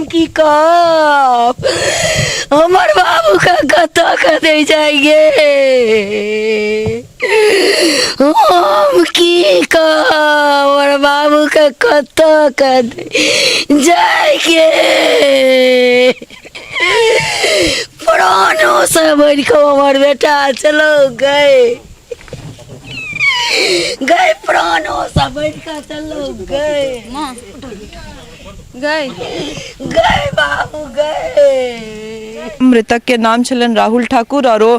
हम की कहब? हमर बाबू के कतऽ के दै जाइए? हम की कहब? हमर बाबू के कतऽ के दै जाइए? प्राणों से बढ़ि कऽ हमर बेटा चलो गए गए, प्राणों से बढ़ि कऽ चलो गए। माँ गए। गए बाबू गए। मृतक के नाम छलनि राहुल ठाकुर और ओ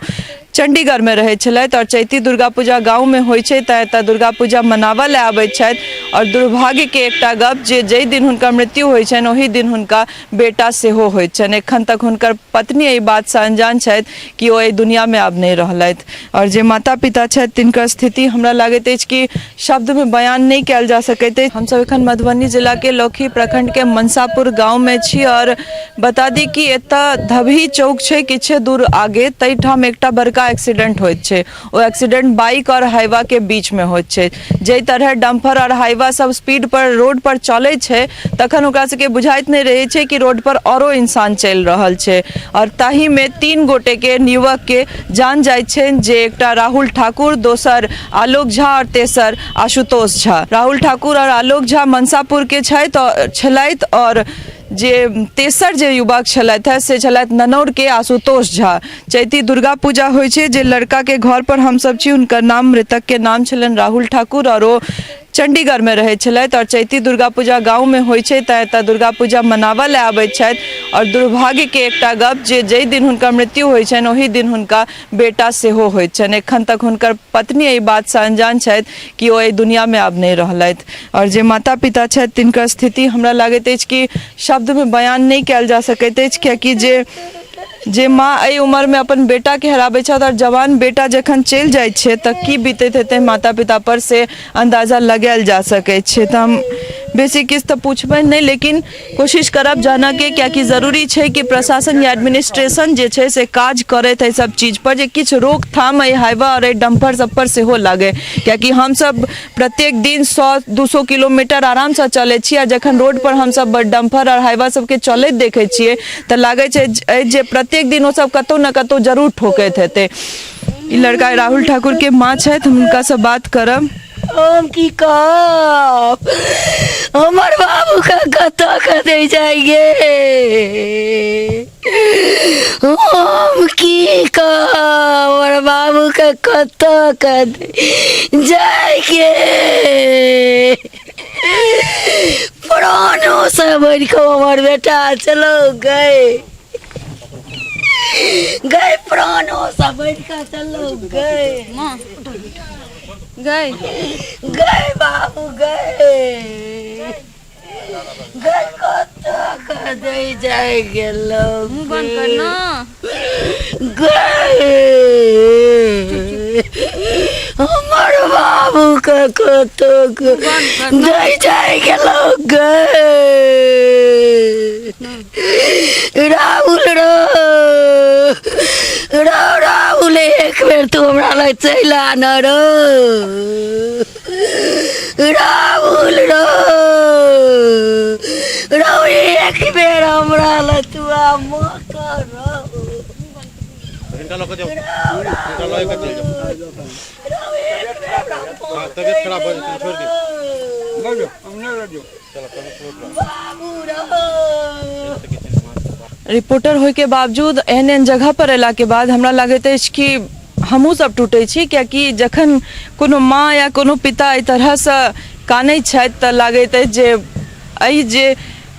चंडीगढ़ में रहै छलथि और चैती दुर्गा पूजा गाँव में होइ छै तऽ एतऽ दुर्गा पूजा मनाबऽ लए आबै छथि। और दुर्भाग्य के एकटा गप जे जाहि दिन हुनकर मृत्यु होइ छनि ओहि दिन हुनका बेटा सेहो होइत छनि। एखन तक हुनकर पत्नी एहि बातसँ अनजान छथि कि ओ एहि दुनियामे आब नहि रहलथि। आओर जे माता पिता छथि तिनकर स्थिति हमरा लागैत अछि कि शब्दमे बयान नहि कयल जा सकैत अछि। हमसब एखन मधुबनी जिलाके लौकही प्रखंडके मनसापुर गाँवमे छी आओर बता दी कि एतऽ धबही चौक छै किछे दूर आगे, ताहिठाम एकटा बड़का एक्सीडेंट होइत छै। ओ एक्सीडेंट बाइक आओर हाईवा के बीच में होइत छै। जाहि तरह डम्फर आओर हाईवा सब स्पीड पर रोड पर चलै छै तखन ओकरा सबके बुझाइत नहि रहै छै कि रोड पर औरो इंसान चलि रहल छै। आओर ताहि में 3 गोटे के युवक के जान जाइत छनि, जे एकटा राहुल ठाकुर, दोसर आलोक झा आओर तेसर आशुतोष झा। राहुल ठाकुर आओर आलोक झा मनसापुर के छथि छलथि आओर जे तेसर जे युवक छलथि हेँ से छलथि ननौरके आशुतोष झा। चैती दुर्गा पूजा होइ छै, जे लड़काके घर पर हमसब छी हुनकर नाम, मृतकके नाम छलनि राहुल ठाकुर आओर ओ चंडीगढ़मे रहै छलथि। आओर चैती दुर्गा पूजा गाँवमे होइ छै तऽ एतऽ दुर्गा पूजा मनाबऽ लए आबै छथि। आओर दुर्भाग्यके एकटा गप जे जाहि दिन हुनकर मृत्यु होइ छनि ओहि दिन हुनका बेटा सेहो होइत छनि। एखन तक हुनकर पत्नी एहि बातसँ अनजान छथि कि ओ एहि दुनियामे आब नहि रहलथि। आओर जे माता पिता छथि तिनकर स्थिति हमरा लागैत अछि कि शब्दमे बयान नहि कयल जा सकैत अछि, कियाकि जे माँ एहि उमरमे अपन बेटाके हराबै छथि आओर जवान बेटा जखन चलि जाइ छै तऽ की बीतैत हेतै माता पिता पर से अन्दाजा लगायल जा सकै छै। तऽ हम बेसी किछु तऽ पुछबनि नहि, लेकिन कोशिश करब जानऽके, कियाकि जरूरी छै कि प्रशासन या एडमिनिस्ट्रेशन जे छै से काज करैत एहि सब चीज पर, जे किछु रोकथाम एहि हाईवा आओर एहि डम्फर सब पर सेहो लागै। कियाकि हमसब प्रत्येक दिन 100-200 किलोमीटर आरामसँ चलै छी आ जखन रोड पर हमसब डम्फर आओर हाईवा सबके चलैत देखै छियै तऽ लागै छै जे प्रत्येक दिन ओसब कतहु ने कतहु जरूर ठोकैत हेतै। ई लड़का राहुल ठाकुर के माँ छथि, हम हुनकासँ बात करब। हम की कहब? हमर बाबू के कतऽ के दै जाइए? हम की कहब? हमर बाबू के कतऽ के जाइए? प्राणों से बढ़ि कऽ हमर बेटा चलो गए गए, प्राणों से बढ़ि कऽ चलो गए। माँ गए। गए बाबू गए गए, कतऽ के दै जाय गेलो? मुँह बंद कर ना। गए, हमर बाबू के कतऽ के दै जाय गेलो? गए राहुल रो रो राहुल, एक बेर तू हमरा लग चलि आ न रो राहुल, रो रो, एक बेर हमरा लग तू आ मौका रो। हिनका लऽ कऽ जाउ, हिनका लऽ कऽ चलि जाउ। हाँ, तबियत खराब भऽ जेतै, छोड़ि दियौ। बाबू रो। रिपोर्टर होइके बावजूद एहन एहन जगह पर अयलाके बाद हमरा लागैत अछि कि हमहूँ सब टूटै छी, कियाकि जखन कोनो माँ या कोनो पिता एहि तरहसँ कानै छथि तऽ लागैत अछि जे एहि जे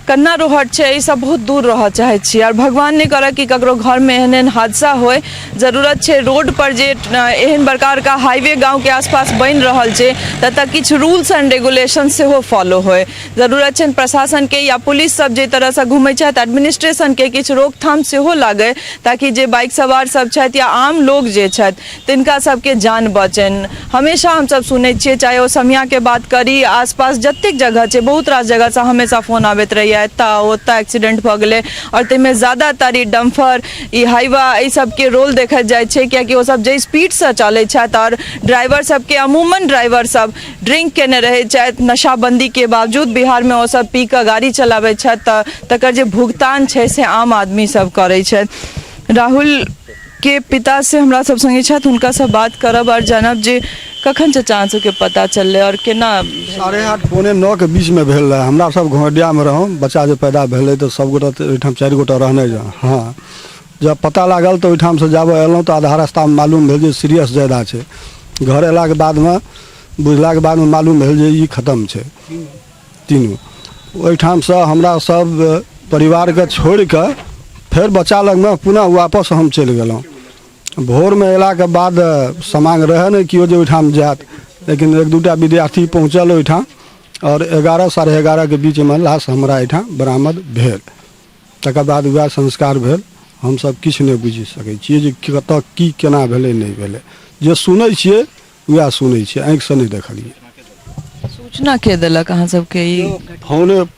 कन्ना रोहट छै एहिसँ बहुत दूर रहऽ चाहै छी। आओर भगवान नहि करय कि ककरो घरमे एहन एहन हादसा होइ। जरूरत छै रोड पर जे एहन बड़का बड़का हाईवे गाँवके आसपास बनि रहल छै ततऽ किछु रूल्स एंड रेगुलेशन सेहो फॉलो होइ। जरूरत छनि प्रशासनके या पुलिस सब जाहि तरहसँ घुमै छथि, एडमिनिस्ट्रेशनके किछु रोकथाम सेहो लागै, ताकि जे बाइक सवार सब छथि या आम लोग जे छथि तिनका सबके जान बचनि। हमेशा हमसब सुनै छियै, चाहे ओ समियाके बात करी, आसपास जतेक जगह छै बहुत रास जगहसँ हमेशा फोन आबैत रहैए। एतऽ ओतऽ एक्सीडेंट भऽ गेलै। आओर ताहिमे ज्यादातर ई डम्फर, ई हाइवा, एहि सबके रोल देखल जाइ छै, कियाकि ओसब जाहि स्पीडसँ चलै छथि आओर ड्राइवर सबके, अमूमन ड्राइवर सब ड्रिंक केने रहै छथि। नशाबन्दीके बावजूद बिहारमे ओसब पी कऽ गाड़ी चलाबै छथि, तऽ तकर जे भुगतान छै से आम आदमी सब करै छथि। राहुल के पिता से हमरा सब संगे छथि, हुनका से बात करब आओर जानब जे कखन चचा अहाँ सबके पता चललै आओर केना। 8:30 8:45 के बीचमे भेल रहै। हमरा सब घोडियामे रहौं, बच्चा जे पैदा भेलै तऽ सब गोटा तऽ ओहिठाम 4 गोटा रहने जाउ। हँ, जब पता लागल तऽ ओहिठामसँ जाबऽ एलहुँ तऽ आधा रास्तामे मालूम भेल जे सीरियस ज्यादा छै। घर अयलाके बादमे बुझलाके बादमे मालूम भेल जे ई खतम छै तीनू। ओहिठामसँ हमरा सब परिवारके छोड़िकऽ फेर बच्चा लगमे पुनः वापस हम चलि गेलहुँ। भोरमे अयलाके बाद समांग रहै नहि केओ जे ओहिठाम जायत, लेकिन एक दूटा विद्यार्थी पहुँचल ओहिठाम आओर 11 11:30 के बीचमे लाश हमरा एहिठाम बरामद भेल। तकर बाद वएह संस्कार भेल। हमसब किछु नहि बुझि सकै छियै जे कतऽ की केना भेलै नहि भेलै। जे सुनै छियै वएह सुनै छियै, आँखिसँ नहि देखलियै। सूचना के देलक अहाँ सबके ई?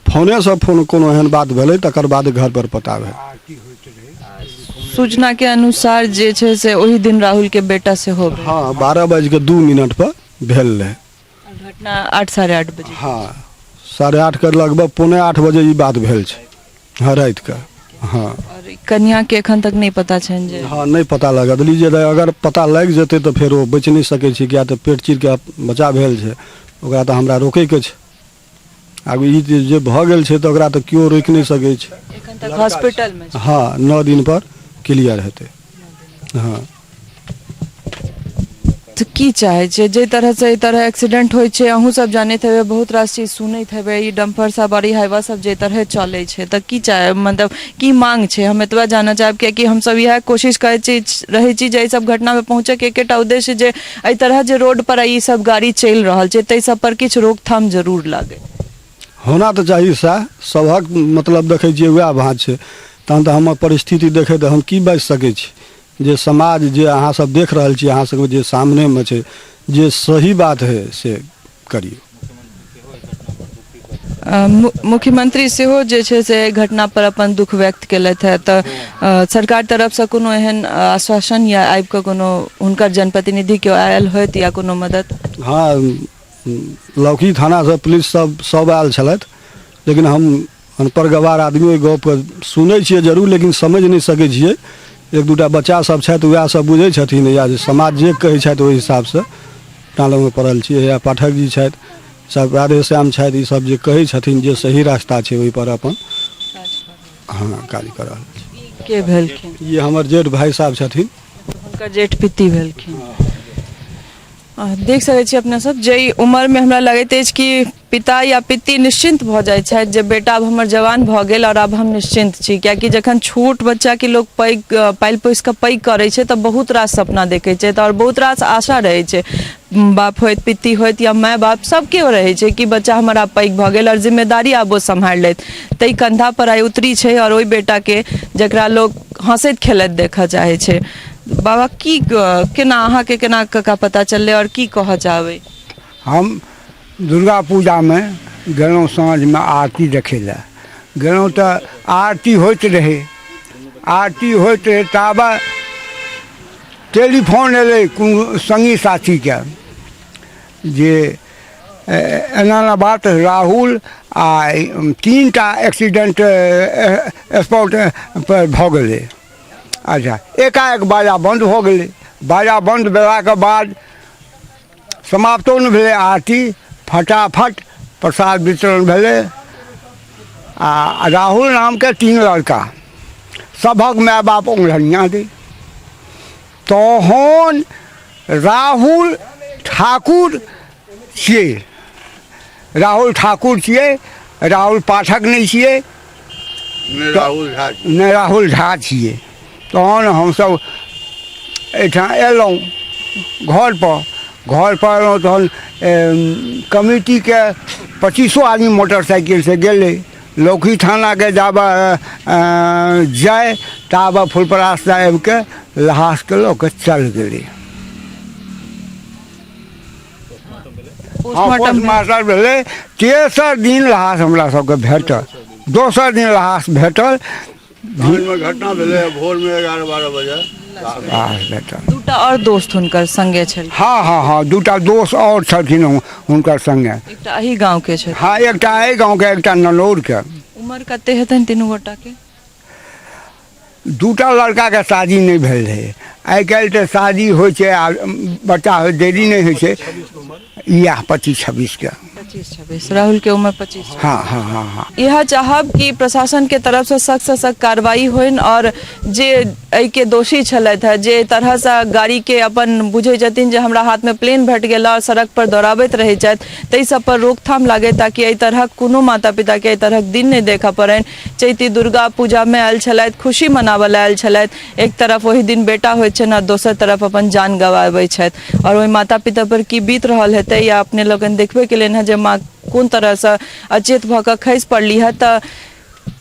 फोनेसँ फोन कोनो एहन बात भेलै तकर बाद घर पर पता भेल। सूचना के अनुसार जे छै से ओहि दिन राहुल के बेटा सेहो भेल। हँ, 12:02 पर भेल रहै। घटना 8 8:30 बजे। हँ, 8:30 के लगभग 7:45 बजे ई बात भेल छै। हँ, रातिके। हँ। आओर कन्या के एखन तक नहि पता छनि जे? हँ, नहि पता लागल जे अगर पता लागि जेतै तऽ फेर ओ बचि नहि सकै छै, किया तऽ पेट चीरके बच्चा भेल छै, ओकरा तऽ हमरा रोकैके छै। आब ई जे भऽ गेल छै तऽ ओकरा तऽ केओ रोकि नहि सकै छै। एखन तक हॉस्पिटल मे छै? हँ, 9 दिन पर क्लियर हेतै। हँ। तऽ की चाहै छियै? जाहि तरहसँ एहि तरह एक्सीडेंट होइ छै, अहूँ सब जानैत हेबै, बहुत रास चीज सुनैत हेबै, ई डम्फर सब आओर ई हाइवा सब जाहि तरहे चलै छै, तऽ की चाह, मतलब की मांग छै? हम एतबा जानऽ चाहब, कियाकि हमसब इएह कोशिश करै छी रहै छी जे एहि सब घटनामे पहुँचैके एकेटा उद्देश्य जे एहि तरह जे रोड पर ई सब गाड़ी चलि रहल छै ताहि सब पर किछु रोकथाम जरूर लागै। होना तऽ चाही सएह सभक, मतलब देखै छियै वएह भाँज छै। तहन तऽ हमर परिस्थिति देखैत हम की बाजि सकै छी? जे समाज जे अहाँ सब देख रहल छी, अहाँ सबके जे सामनेमे छै, जे सही बात है से करियौ। मुख्यमंत्री सेहो जे छै से एहि घटना पर अपन दुख व्यक्त केलथि हे, तऽ सरकार तरफसँ कोनो एहन आश्वासन या आबि कऽ कोनो हुनकर जनप्रतिनिधि केओ आयल होत या कोनो मदद? हँ, लौकी थानासँ पुलिस सब सब आयल छलथि, लेकिन हम अनपढ़ गवार आदमी ओहि गपके सुनै छियै जरूर, लेकिन समझि नहि सकै छियै। एक दूटा बच्चा सब छथि, वएह सब बुझै छथिन, या जे समाज जे कहै छथि ओहि हिसाबसँ अपना लगमे पड़ल छियै। या पाठक जी छथि, सब राधेश्याम छथि, ई सब जे कहै छथिन जे सही रास्ता छै ओहिपर अपन हँ काज कऽ रहल छी। के भेलखिन? ई हमर जेठ भाइ साहब छथिन। हुनकर जेठ पित्ती भेलखिन। देख सकै छी अपने सब, जाहि उमरमे हमरा लगैत अछि कि पिता या पित्ती निश्चिन्त भऽ जाइ छथि जे बेटा आब हमर जवान भऽ गेल आओर आब हम निश्चिन्त छी, कियाकि जखन छोट बच्चाके लोक पैघ पालि पोसि कऽ पैघ करै छै तऽ बहुत रास सपना देखै छै आओर बहुत रास आशा रहै छै। बाप होइत, पित्ती होइत या माय बाप, सबके ओ रहै छै कि बच्चा हमर आब पैघ भऽ गेल आओर जिम्मेदारी आब ओ सम्हारि लेत। ताहि कन्धा पर आइ उतरी छै आओर ओहि बेटाके जकरा लोक हँसैत खेलैत देखऽ चाहै छै। बाबा, की केना अहाँके केना कका पता चललै आओर की कहऽ चाहबै? हम दुर्गा पूजामे गेलहुँ, साँझमे आरती देखै लए गेलहुँ तऽ आरती होइत रहै, आरती होइत रहै ताबे टेलीफोन एलै कोनो सङ्गी साथीके जे एना एना बात, राहुल आ 3टा एक्सीडेंट स्पॉट पर भऽ गेलै। अच्छा, एकाएक बाजा बन्द भऽ गेलै। बाजा बन्द भेलाके बाद समाप्तो नहि भेलै आरती, फटाफट प्रसाद वितरण भेलै आ राहुल नामके 3 लड़का सभक माय बाप ओंघरनिया दै। तहन राहुल ठाकुर छियै, राहुल ठाकुर छियै, राहुल पाठक नहि छियै, नहि राहुल झा छियै। तहन हमसभ एहिठाम अयलहुँ घरपर, घरपर अयलहुँ तहन कमिटीके 25 आदमी मोटरसाइकिलसँ गेलै लौकी थानाके। जाबऽ जाय ताबऽ फुलपराससँ आबिके लहासके लऽ कऽ चल गेलै। हँ, पोस्टमार्टम भेलै, तेसर दिन लहास हमरा सबके भेटल। दोसर दिन लहास भेटल। साँझमे घटना भेलै, भोरमे 11-12 बजे लहास भेटल। दूटा आओर दोस्त हुनकर संगे छल? हँ हँ हँ, दूटा दोस्त आओर छलखिन हुनकर संगे। एकटा एही गाँव के छथि? हँ, एकटा एहि गाँवके, एकटा ननौरके। उमर कते हेतनि तीनू गोटा के? दूटा लड़काके शादी नहि भेल रहै। आइ काल्हि तऽ शादी होइ छै आ बच्चा होइ देरी नहि होइ छै। इएह 25-26के। 25-26, राहुल के उम्र 25। हँ हँ हँ हँ। इएह चाहब कि प्रशासन के तरफ से सख्त से सख्त कार्रवाई होइन और जे एहिके दोषी छलथि हे, जे तरहसँ गाड़ीके अपन बुझै छथिन जे हमरा हाथमे प्लेन भेट गेल और सड़क पर दौड़ाबैत रहै छथि, ताहि सब पर रोकथाम लागै, ताकि एहि तरहक कोनो माता पिताके एहि तरहक दिन नहि देखऽ पड़नि। चैती दुर्गा पूजामे आयल छलथि, खुशी मनाबऽ लए आयल छलथि। एक तरफ ओहि दिन बेटा होइत छनि और दोसर तरफ अपन जान गवाबै छथि, और ओहि माता पिता पर की बीत रहल हेतै या अपने लोकनि देखबे केलियनि हेँ जे माँ कोन तरहसँ अचेत भऽ कऽ खसि पड़ली हँ। तऽ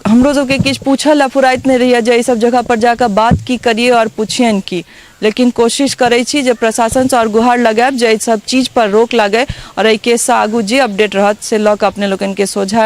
हमरो सबके किछु पूछऽ लए फुराइत नहि रहैए जे एहि सब जगह पर जाकऽ बात की करियै आओर पुछियनि की, लेकिन कोशिश करै छी जे प्रशासनसँ आओर गुहार लगायब जे एहि सब चीज पर रोक लागै, आओर एहि केससँ आगू जे अपडेट रहत से लऽ कऽ अपने लोकनिके सोझा।